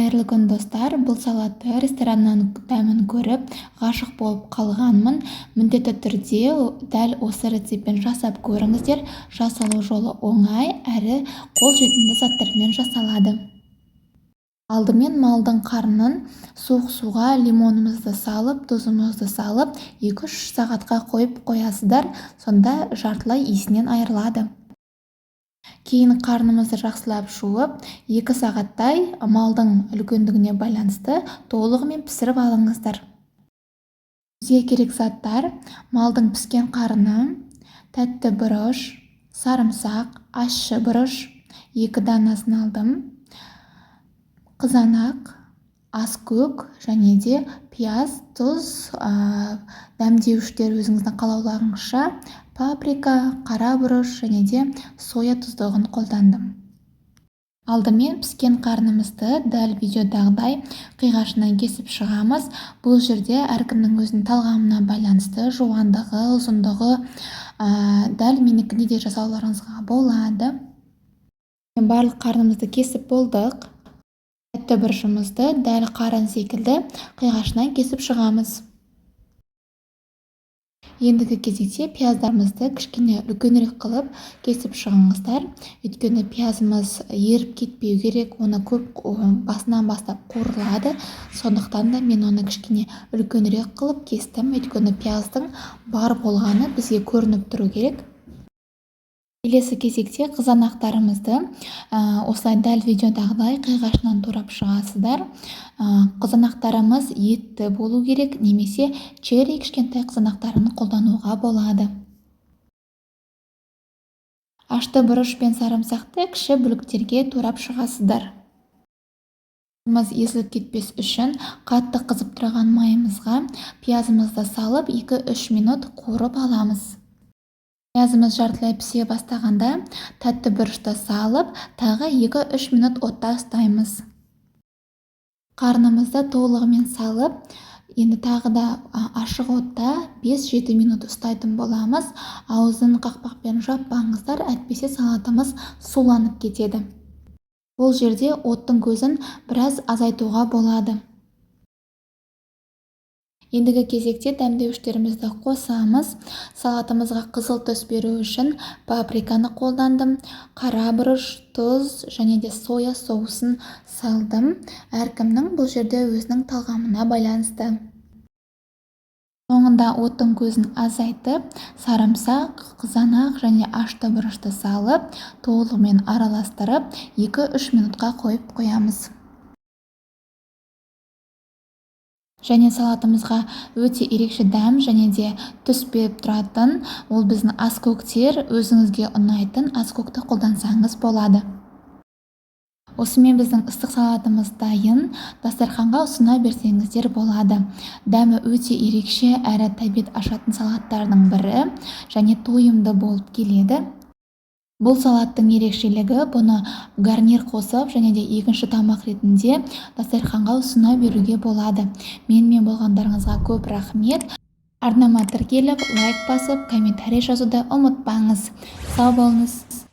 Қайырлы күн, достар! Бұл салатты рестораннан дәмін көріп, ғашық болып қалғанмын. Міндетті түрде дәл осы рецептпен жасап көріңіздер. Жасалу жолы оңай әрі қолжетімді заттармен жасалады. Алдымен малдың қарнын суық суға лимонымызды салып, тұзымызды салып, 2-3 сағатқа қойып қоясыздар, сонда жартылай иісінен айырылады. Кейін қарнымызды жақсылап жуып, 2 сағаттай малдың үлкендігіне байланысты толығымен пісіріп алыңыздар. Бізге керек заттар: малдың піскен қарны, тәтті бұрыш, сарымсақ, ащы бұрыш, 2 данасын алдым, қызанақ, аскөк және де пияз, тұз, дәмдеуіштер өзіңіздің қалауларыңызша, паприка, қара бұрыш және де соя тұздығын қолдандым. Алдымен піскен қарнымызды дәл видеодағыдай қиғашынан кесіп шығамыз. Бұл жерде әркімнің өзінің талғамына байланысты жуандығы, ұзындығы, дәл менікіндей де жасауларыңызға болады. Барлық қарнымызды кесіп болдық. Тәтті бұрышымызды дәл қарын секілді қиғашынан кесіп шығамыз. Ендігі кезекте пияздарымызды кішкене үлкенірек қылып кесіп шығыңыздар. Өйткені пиязымыз еріп кетпеу керек, оны көп басынан бастап қуырылады. Сондықтан да мен оны кішкене үлкенірек қылып кестім, өйткені пияздың бар болғаны бізге көрініп тұру керек. Келесі кезекте қызанақтарымызды осылай дәл видеодағыдай қиғашынан турап шығасыздар. Қызанақтарымыз етті болу керек, немесе черри кішкентай қызанақтарын қолдануға болады. Ашты бұрыш пен сарымсақты кіші бөліктерге турап шығасыздар. Езіліп кетпес үшін қатты қызып тұрған майымызға пиязымызды салып 2-3 минут қуырып аламыз. Пиязымыз жартылай пісе бастағанда тәтті бұрышты салып, тағы 2-3 минут отта ұстаймыз. Қарнымызды толығымен салып, енді тағы да ашық отта 5-7 минут ұстайтын боламыз. Аузын қақпақпен жаппаңыздар, әйтпесе салатымыз суланып кетеді. Бұл жерде оттың көзін біраз азайтуға болады. Ендігі кезекте дәмдеуіштерімізді қосамыз. Салатымызға қызыл түс беру үшін паприканы қолдандым, қара бұрыш, тұз және де соя соусын салдым. Әркімнің бұл жерде өзінің талғамына байланысты. Соңында оттың көзін азайтып, сарымсақ, қызанақ және ашты бұрышты салып, толығымен араластырып, 2-3 минутқа қойып қоямыз. Және салатымызға өте ерекше дәм және де түс беріп тұратын, ол біздің аскөктер, өзіңізге ұнайтын аскөкті қолдансаңыз болады. Осымен біздің ыстық салатымыз дайын. Дастарханға ұсына берсеңіздер болады. Дәмі өте ерекше әрі тәбет ашатын салаттардың бірі және тойымды болып келеді. Бұл салаттың ерекшелігі бұны гарнир қосып және де екінші тамақ ретінде дастарханға ұсына беруге болады. Менімен болғандарыңызға көп рахмет. Арнама тіркеліп, лайк басып, комментарий жазуды ұмытпаңыз. Сау болыңыз.